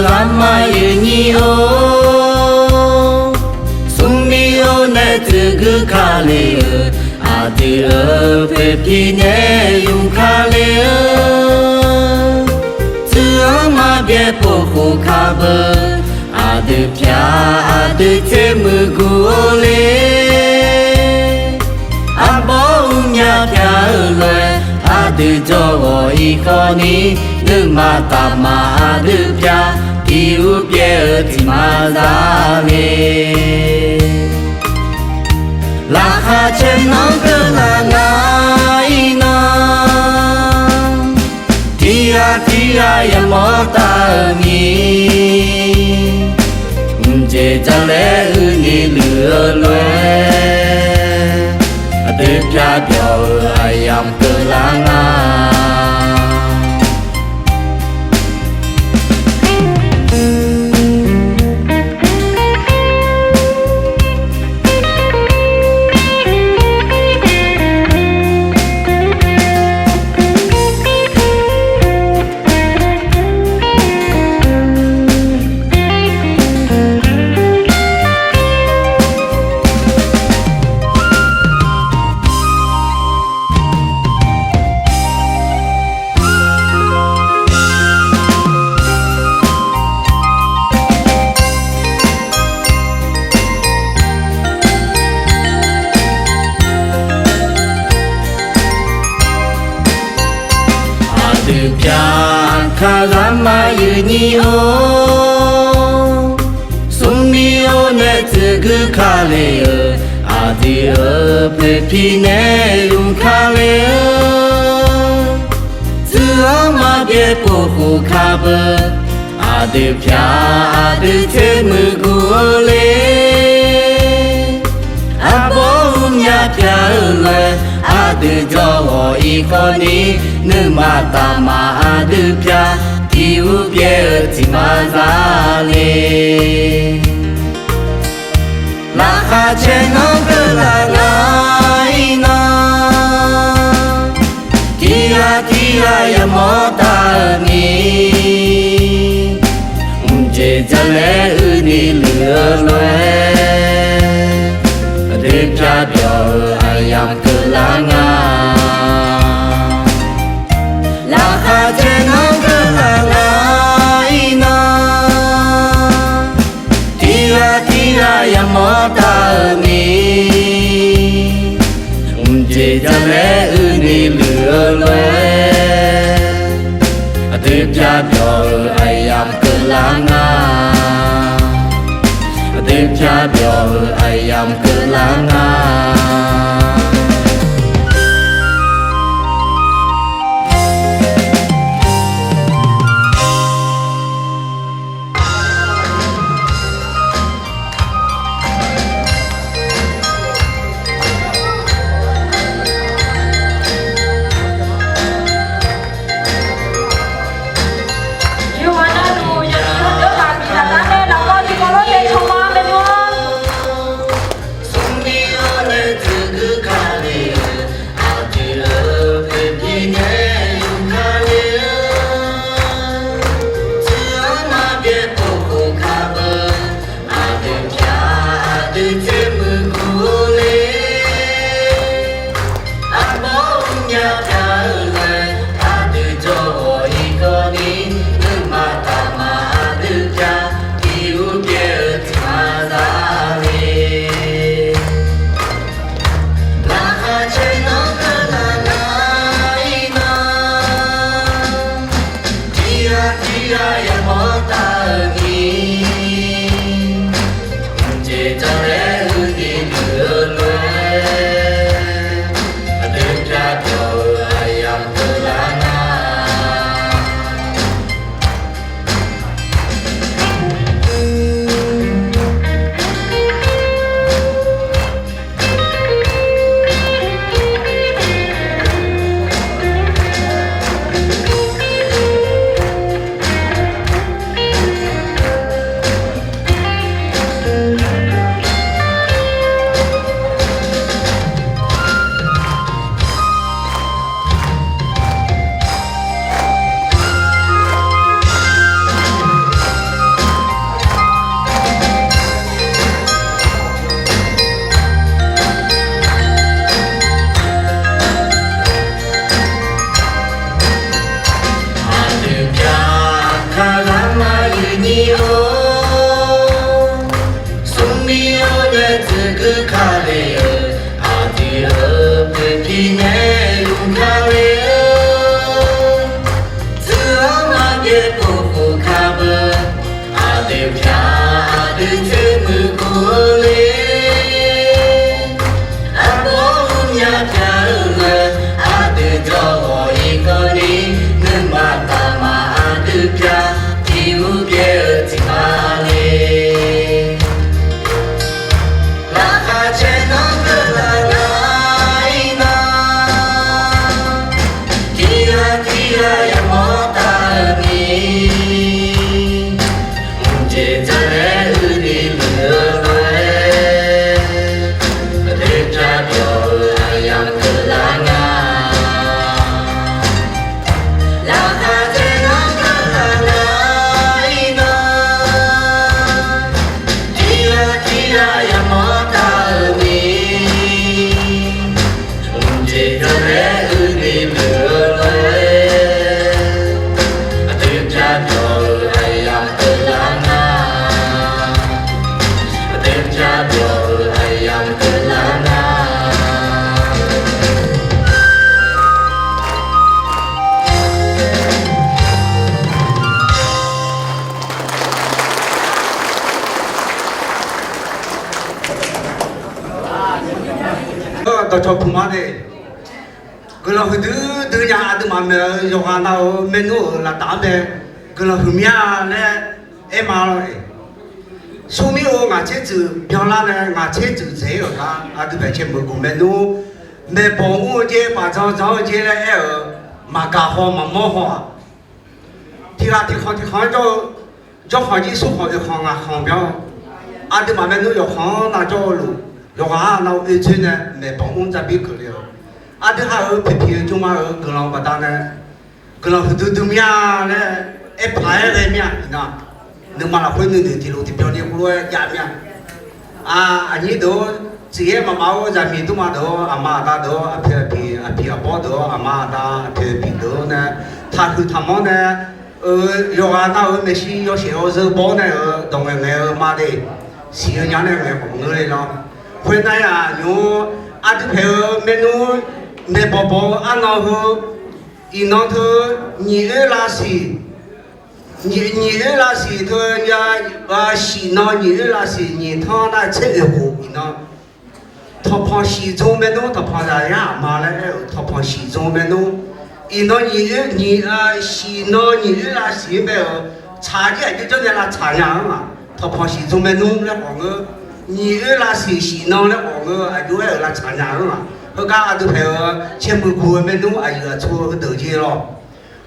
Ghaqmaf yeuqnyir-or, smrmir-or nae tsuif guir kale-euq, aqdui-euq poeqpiq nae ymq kale-eu, tsuif-anr maqbyaer pov khof ka beu, aqdui pyaq aqdui tser muiqguq or le. Arbawr mrnya pyaq-eu lof-aer, aqdui jawr ghawq-iq khawf ni, nuima taqmaf aqdui pyaq tiq uv pyaev-eu tiq ma za le. Laqkhaq caer nanr keuvlar nga-ir nar, tiq ghaq tiq ghaq yamawr taf-eu mir, mqjeq jalaer uini luiq-eu lof-aer, aqdui pyaq byawq-euq aqyamq keuvlar nga. Aqdui pyaq kaq ghaqmaf yeuqnyir-or, smrmir-or nae tsuif guir kale-euq, aqdui-euq poeqpiq nae ymq kale-eu, tsuif-anr maqbyaer pov khof ka beu, aqdui pyaq aqdui tser muiqguq or le. Arbawr mrnya pyaq-eu lof-aer, aqdui jawr ghawq-iq khawf ni, nuima taqmaf aqdui pyaq tiq uv pyaev-eu tiq ma za le. Laqkhaq caer nanr keuvlar nga-ir nar, tiq ghaq tiq ghaq yamawr taf-eu mir, mqjeq jalaer uini luiq-eu lof-aer, aqdui pyaq byawq-euq aqyamq keuvlar nga. Laqkhaq caer nanr keuvlar nga-ir nar, tiq ghaq tiq ghaq yamawr taf-eu mir, mqjeq jalaer uini luiq-eu lof-aer, aqdui pyaq byawq-euq aqyamq keuvlar nga. Aqdui pyaq byawq-euq aqyamq keuvlar nga. Arpyar pyav-eu mae, aqdui jawr ghawq-ir kawvni, nuima taqma aqdui pyav, tiq ur pyaev-eu tiq ma le. Laqkhaq caer nanr keuvlar nar-ir nar, tiq ghaq tiq ghaq yamawr taq-eu ni, mqjeq dzanlaer uini muiq-eu lof-aer, aqdoer pyav byawq-eu aqyamq keuvlar nga. Laqkhaq caer nanr keuvlar nar-ir nar, tiq ghaq tiq ghaq yamawr taq-eu ni, mqjeq dzanlaer uini muiq-eu lof-aer, aqdoer pyav byawq-eu aqyamq keuvlar nga. Aqdoer pyav byawq-eu aqyamq keuvlar nga. Dawqcawq puq ma de. Guiqlanq huiqdui dui nya aqduimaf maeq-eu yawqghaq nav-euq maernmr-euq lafdaf-anr mae, guiqlanq huiqmya laer aer ma lawr-eq. Smrmir-or, ngaq tser tsuif byanlar nae ngaq tser tsuif dzaeq-ir-euq gar aqdui paeq caermuiq guq maernmr, maeqbawq mr-eu jer, paf dzan dzan-eu jer laer aer-euq, maqgaq haw maqmawr haw-aq. Tiq ghaq tiq khanq tiq khanq-anr jawr-eu, jawrkhanq jir smrkhanq oeqkhanq ngaqkhanq byan-awr, aqduimaf maernmr yawqkhanq-anr navjawr-eu luf, yawqghaq nav-eu oedzoer nae maeqbawq mr dzaqbir keuvle-eu, aqdui ha-euq poeqpiq-eu jmrma-euq guiqlanq baqdanae, guiqlanq huiqdui dui mir-a laer aerpaq-aer ghae mir-a. Iqnan, nuima lafkhoer nuinoeq tiqlof tiqbyan ni khoerlof-aer jav mir-a. Aqnyir deuq-or, tsuif-aer maqmaf-or, zaqmiq dmrma deuq-or, aqma aqda deuq-or, aqpoeq aqpiq, aqpiq aqbawr deuq-or, aqma aqda aqpoeq aqpiq deuq-or nae, taqhuiq taqmanr nae, yawqghaq nav-euq maeqshi yawshaef yawzeu bawr nae-euq dawq ngaeq ngaeq-eu ma de. Siq-eu nya nae ngaeq khawf maqngeur le lawr. Khoernar-aq nymr, aqdui paeq-eu maernmr, maeqbawq bawq-eu arnan heu, iqnan teu nyiq oer lavsiq, nyiq oer lavsiq teu, shif nan nyiq oer lavsiq nyiq tanr nar tser oeq khof iqnan, tanqpanq shif dzmr maernmr, tanqpanq zaqyar aqma laer aer-euq tanqpanq shif dzmr maernmr, iqnan nyiq oer nyiq, shif nan nyiq oer lavsiq-anr bae-euq, tsaq jir aqjox janrnae lavtsaq nya-anr-aq, tanqpanq shif dzmr maernmr laer khawf ngeur, nyiq oer lavsiq shif nan laer khawf ngeur, aqjox aer-euq lavtsaq nya-anr-aq, heugar aqdui paeq-eu caermuiq guq-eu maernmr aqyuif aqtsu heudeuq jir lawr.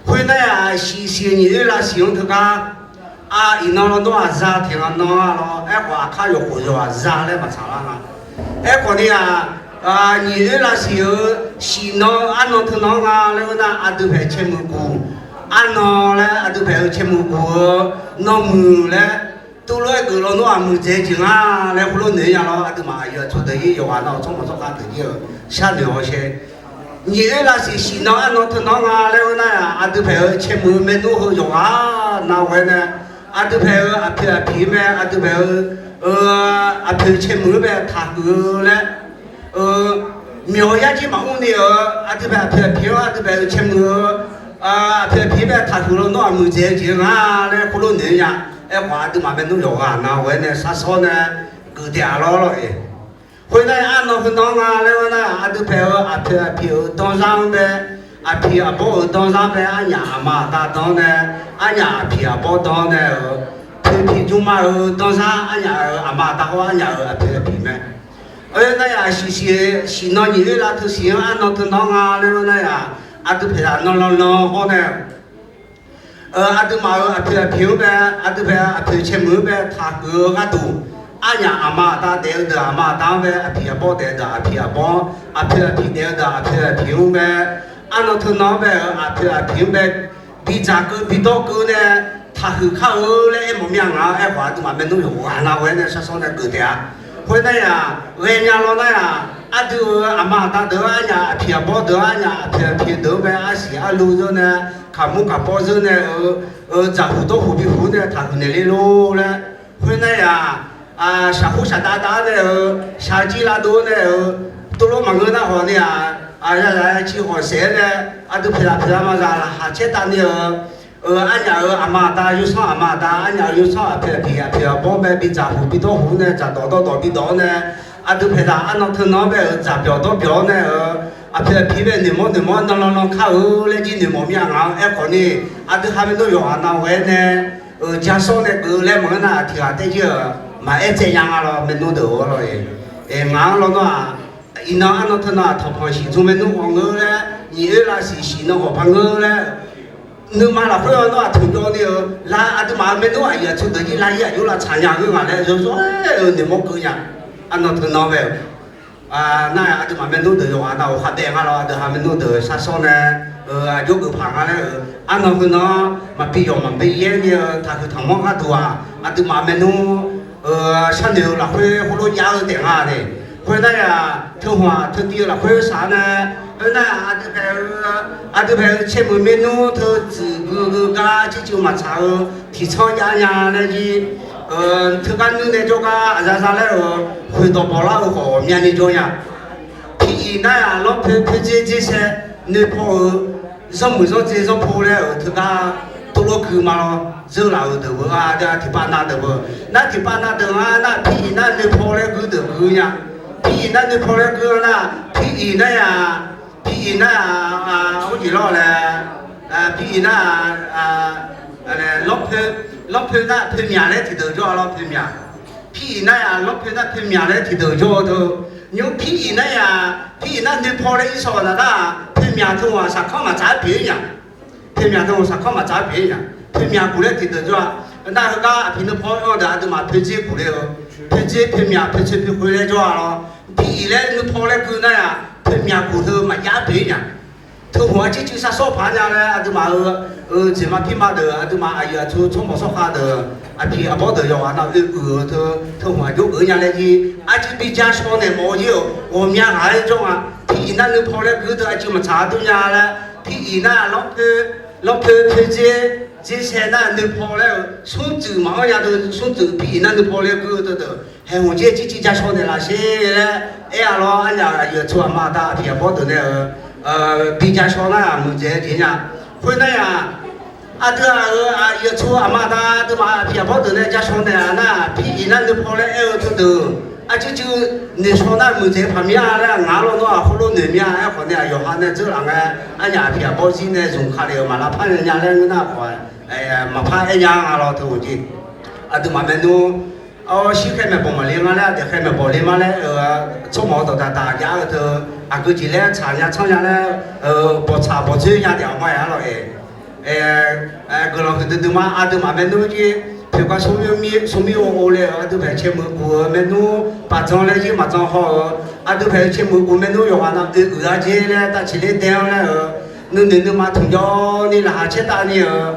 Khoernar-aq, shif siq nyiq oer lavsiq-anr teugar, a, iqnan lawr nawr aqza tiq ghaq nan-a lawr, aerkhawf aqkar yawqkhof yawq aqza laer maqtsaq lar nga. Aerkhawf ni-aq, nyiq oer lavsiq-eu shif nan arnan teunan-anr nga laer ngeur nar, aqdui paeq caermuiq guq arnan laer, aqdui paeq-eu caermuiq guq-eu nanmuiq laer, tuvlof-aer geuf law nawr aqmuiq dzaeq jeq nga laer khoerlof noeq nya lawr, aqduimaf aqyuif aqtsu deuq-ir yawqghaq nav-euq tsawrmawq tsawrkhav deuq-ir-euq sharnoeq hawsher. Nyiq oer lavsiq shif nan arnan teunan-anr nga laer ngeur nar-aq, aqdui paeq-eu caermuiq-eu maernmr heu yawqghaq nav ghae nae, aqdui paeq-eu aqpoeq aqpiq-anr bae, aqdui paeq-eu aqpoeq caermuiq-anr bae taqhuiq-eu laer, myawq yar jir maqmr ni-euq aqdui paeq aqpoeq aqpiq-anr, aqdui paeq-eu caermuiq-eu aqpoeq aqpiq-anr bae taqhuiq law nawr aqmuiq dzaeq-eu jeq nga laer khoerlof noeq nya. Aerkhawf aqduimaf maernmr yawqghaq nav ghae nae sharsawr nae geuf taef-a lawr lawr-eq. Khoernar arnan heunan-anr nga laer ngeur nar, aqdui paeq-eu aqpoeq aqpiq-euq danzar-anr bae, aqpiq aqbawr-euq danzar bae, arnyaf aqma aqda dan-anr nae, arnyaf aqpiq aqbawr dan-anr nae-euq, poeqpiq jmrma-euq danzar, arnyaf-euq aqma aqda hawr arnyaf-euq aqpoeq aqpiq mae. Aernar-aq, shif siq shif nan nyiq oer lav teu siq-anr arnan teunan-anr nga laer ngeur nar-aq, aqdui paeq aqnan lanlan hawr nae aqduimaf-euq aqpoeq aqpiq-anr bae, aqdui paeq aqpoeq caermuiq-anr bae taqhuiq-eu gharduq, arnyaf aqma aqda daef-eu deuq aqma aqda-anr bae, aqpiq aqbawr daef-eu deuq aqpiq aqbawr-anr, aqpoeq aqpiq daef-eu deuq aqpoeq aqpiq-anr bae, arnan teunan-anr bae-euq aqpoeq aqpiq-anr bae bidzaq keuv bidawr keuv nae taqhuiq kar-eu laer aermawf mir-a nga. Aerkhawf aqduimaf maernmr yawqghaq nav ghae nae sharsawr nae geuf taef-a. Khoernar-aq, ghaenya law nar-aq, aqdui-euq aqma aqda deuq-anr, arnyaf aqpiq aqbawr deuq-anr, arnyaf aqpoeq aqpiq deuq-anr bae arsiq arlu zeur nae, kaqmur kaqbawr zeur nae-euq, dzaqhuq dawrhuq bihuq nae taqhuiq naeq le lor laer. Khoernar-aq, shaqkhur shaqdav dav-anr nae-euq, shaqjir lavdov-anr nae-euq, tuvlof maqngeur nar hawq ni-aq, yazaq civ hawq saef-aer nae, aqdui paeq lafpoeq aqma zaq laqkhaq caer tav ni-euq, arnyaf-euq aqma aqda yawsanr aqma aqda, arnyaf-euq yawsanr aqpoeq aqpiq, aqpoeq aqbawr bae bidzaq huq bidawr huq-anr nae, dzaqdawq dawrdawq bidawq-anr nae, Aqdui paeqdaq arnan teunan-anr bae-euq dzaqbyawq dawrbyawq-awr nae-euq, aqpoeq aqpi bae noeqmawr noeqmawr nanlan lan kar-eu laer jir noeqmawf mir-a. Ngaq-anr aerkhawf ni, aqdui ha maernmr yawqghaq navghae nae ja sawr nae geuf-eu laer maqngeur nar, tiq ghaq taer jir-euq maqaer tsaev nya nga lawr, maernmr deuq-awr lawr-e. Ngaq-anr lawnmr-aq, iqnan arnan teunan-aq, tanqpanq shiq dzmr maernmr khawf ngeur laer, nyiq oer lavsiq shiq nan khawf par ngeur laer, nuima lafkhoer-anr nawr-aq tanqjawv ni-eu la, aqduimaf-euq maernmr aqyuif aqtsu deuq jir lar-ir aqjox lavtsaq nya ngeur ngaq laer, yawzawr-aer-euq noeqmawr keuv nya. Arnan teunan bae-euq nar, aqduimaf maernmr deuq yawqghaq navluf khavdaev nga lawr, aqdui ha maernmr deuq shar sawr nae-eu aqjox geuf paq nga laer-euq, arnan heunan-anr maqbi yawq maqbi yaer ni-eu taqhuiq tanqmanr gharduq-aq, aqduimaf maernmr sharnoeq-eu lafkhoer heulof jav-eu taef nga le. Khoernar-aq, teuhmq-aq teutiv-eu lafkhoer shaq-anr nae, khoernar-aq, aqdui paeq-eu caermuiq maernmr teu tsuif gui gui gar circuiv maqtsaq-eu tiqtsanr jav nya laer jir, teugar nuir nae jawrgar aqza za laer-euq khoeqdawq bawq lar-eu khawf ghawqmyani jawr nya. Piq iq nar-aq, lanrpoer poerdzer dzer sae noeqpaw-eu zanrmuiq zanrdzer zanrpo laer-euq teugar tov lawr gui ma lawr, zeurlaf-euq deuq beu-a, tiqpav nav deuq beu. Nar tiqpav nav deuq-anr nar, piq iq nar noeqpaw laer gui deuq gui nya. Piq iq nar noeqpaw laer gui-anr nar, piq iq nar-aq, piq iq nar-aq, arjeq lawr laer, piq iq nar-aq, lanrpoer, lanrpoer nar poermyaq laer tiqdeuq jawr-a lawr, poermyaq. Piq iq nar-aq, lanrpoer nar poermyaq laer tiqdeuq jawr-eu teu. Nymr piq iq nar-aq, piq iq nar noeqpaw laer irsawq nar nar, poermyaq teu-aq saqkanr maqtsaq-aer pyeuf-ir nya. Poermyaq teu-aq saqkanr maqtsaq-aer pyeuf-ir nya. Poermyaq guf laer tiqdeuq jawr-a. Nar heugar aqpiq nuipaw-anr deuq aqduimaf poerdzer guf le-eu, poerdzer poermyaq poertsoeq poerkhoeq laer jawr-a lawr. Piq iq laer nuipaw laer gui nar-aq, poermyaq guf teu maqjav-aer pyeuf-ir nya. Teuhmq-aq circuiv shar sawr paq nya laer aqduimaf-euq, eu, jeqma pirma deuq, aqduimaf aqyuif aqtsu tsawrmawq tsawrkhav deuq, aqpiq aqbawr deuq yawqghaq nav oe uiq-eu teu, teuhmq aqjox geuf nya laer jir, arcuiv bi ja shaw naeq mawf-eu jir-euq ghawqmya ghaq-aer jawr nga. Piq iq nar nuipaw laer gui teu arcuiv maqtsaq-a dur nya laer, piq iq nar lanrpoer, lanrpoer poerdzer, dzer sae nar nuipaw laer-euq smrtsuif maqanr nya deuq, smrtsuif piq iq nar nuipaw laer gui-eu teu deuq, haeqhmq jir circuiv ja shaw naeq laf sher laer aer-a lawr. Arnyaf aqyuif aqtsu aqma aqda aqpiq aqbawr deuq nae-euq, bi ja shaw nar-aq muiqdzaeq-aer jeq nya. Khoernar-aq, aqdui-aq-euq aqyuif aqtsu aqma aqda aqduimaf aqpiq aqbawr deuq nae ja shaw naeq-a nar, piq iq nar nuipaw laer aer-eu teu deuq, arcuiv cuiv noeqshaw nar muiqdzaeq paq mir-a laer ngaq-anr lawnmr-aq khoerlof noeq mir-a. Aerkhawf nae aqyawf ha nae dzeurlaf ngae, arnyaf aqpiq aqbawr zir nae zmq ka lef-euq maq lavpar nae nya laer ngeur nar khawf, maqpar aer nya nga lawr teu-euq jeq. Aqduimaf maernmr shirkhaer maeqbawq maqle nga laer, aqdaeq khaer maeqbawq le ma laer, tsawrmawq-eu dawqdaq daq jav-eu teu, aqgeu jeq laer tsaq nya tsanr nya laer, bawqtsaq bawqdzoer nya taef-a ma-aq arlawq-e. Guiqlanq huiqdui dui ma, aqduimaf maernmr jir, poeqkar smrmir smrmir ov ov le-euq aqdui paeq caermuiq guf-eu maernmr paqdzan laer jir maqdzan haw-euq, aqdui paeq caermuiq guf maernmr yawqghaq nav oe uiq-a jer laer tavciq ler dae-anr laer-euq, nuinoeq nuima tmqjawr ni laqkhaq caertav ni-euq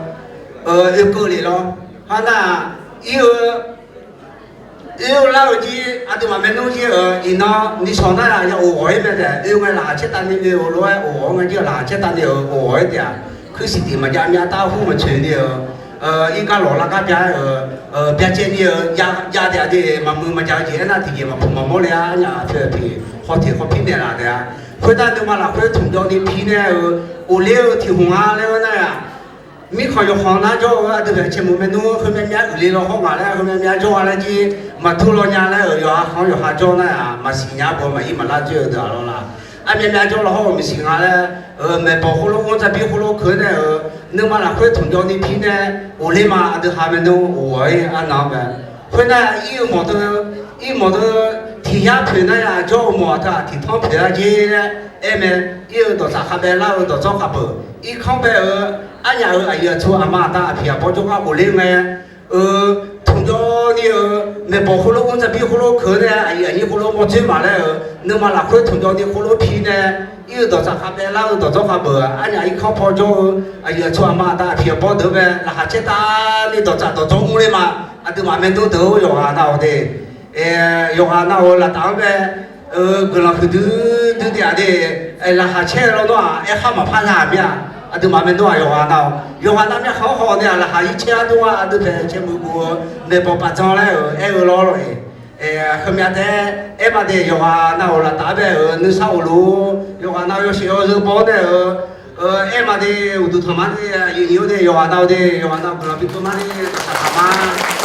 oekeuv lef lawr. Arnar-aq, ir-eu oe-eu lar-eu jir aqduimaf maernmr jir-euq iqnan nishawq nar-aq ya of ghawq-ir mae taef, oe ngae laqkhaq caertav ni oe-euq lof-aer of ghawq-eu ngae jir-euq laqkhaq caertav ni-euq of ghawq-ir taef-aq, kuirsiq tiq maqjav myav tar hur maqtsoeq ni-euq, irgar lawq lar gar bya-aer-euq, byacaev ni-euq jav taef-a de. Maqmuiq maqjaq-eu jeq aernar tiqjeq maqpuq maqmawr le-a. Arnyaf aqpoeq aqpiq hawteq hawpir naeqlaf taef-a. Khoernar nuima lafkhoer tmqjawv ni pi nae-euq of ler-eu tiq hmq-a laer-eu nar-aq, mirkhanq yawqkhanq nar jawr-eu aqdui paeq caermuiq maernmr heumyav myav uiqle law hawr ngaq laer, heumyav myav jawr-a laer jir maqdur law nya laer-euq yawqha khanq-anr yawqha jawr nar-aq, maqsiq nya bawq maqir maqlar dzoer-eu deuq-aq lawr la. Armyav myav jawr law hawr-eu maqsiq nga laer, maeqbawq khoerlof-aer dzarbi khoerlof keuq nae-euq nuima lafkhoer tmqjawv ni pi nae of ler ma. Aqdui ha maernmr of ghawq-ir arnan-anr mae. Khoernar ir-eu mawq deu, ir mawq deu tiq yar poeq nar-aq jawr-eu mawq-aq teu-aq tiq tanr poeq-a jer laer aer mae. Ir-eu dawqtsaf khavbae lar-eu dawqdzawr khavbeuq, irkanr bae-eu arnyaf-euq aqyuif aqtsu aqma aqda aqpiq aqbawr jawrgar of ler ngae, eu, tmqjawv ni-eu maeqbawq khoerlof-aer dzarbi khoerlof keuq nae aqyuif aqnyir khoerlof-aer mawrdzoer maq laer-euq nuima lafkhoer tmqjawv ni khoerlof pi nae, ir-eu dawqtsaf khavbae lar-eu dawqdzawr khavbeuq arnyaf irkanr paw jawr-eu aqyuif aqtsu aqma aqda aqpiq aqbawr deuq-anr bae laqkhaq caertav ni dawqtsaf dawqdzawr mr ler ma. Aqduimaf maernmr deuq-or yawqghaq nav-awq de. Yawqghaq nav-euq laftav-anr bae guiqlanq huiqdui dui taef-a de. Laqkhaq caer-eu lawnmr-aq aerkhar maqpar nya-aq mir-a. Aqduimaf maernmr-aq yawqghaq nav-awq, yawqghaq nav myavkhanq-anr haw nae-aq laqkhaq ir caer-ar dur-a. Aqdui paeq caermuiq guf-eu maeqbawq paf dzan laer-euq aer-eu lawr lawr-e. Heumyav taef-aer aer ma de. Yawqghaq nav-euq laftav-anr bae-euq nuisar of luf-ur, yawqghaq nav yawshaef yawzeu baw-awr nae-euq aer ma de. Uqduq tanq mar de, aqyuif nyiq-awr de, yawqghaq nav-awq de, yawqghaq nav guiqlanq bi keuv mar de, dawqtsaf taq mar.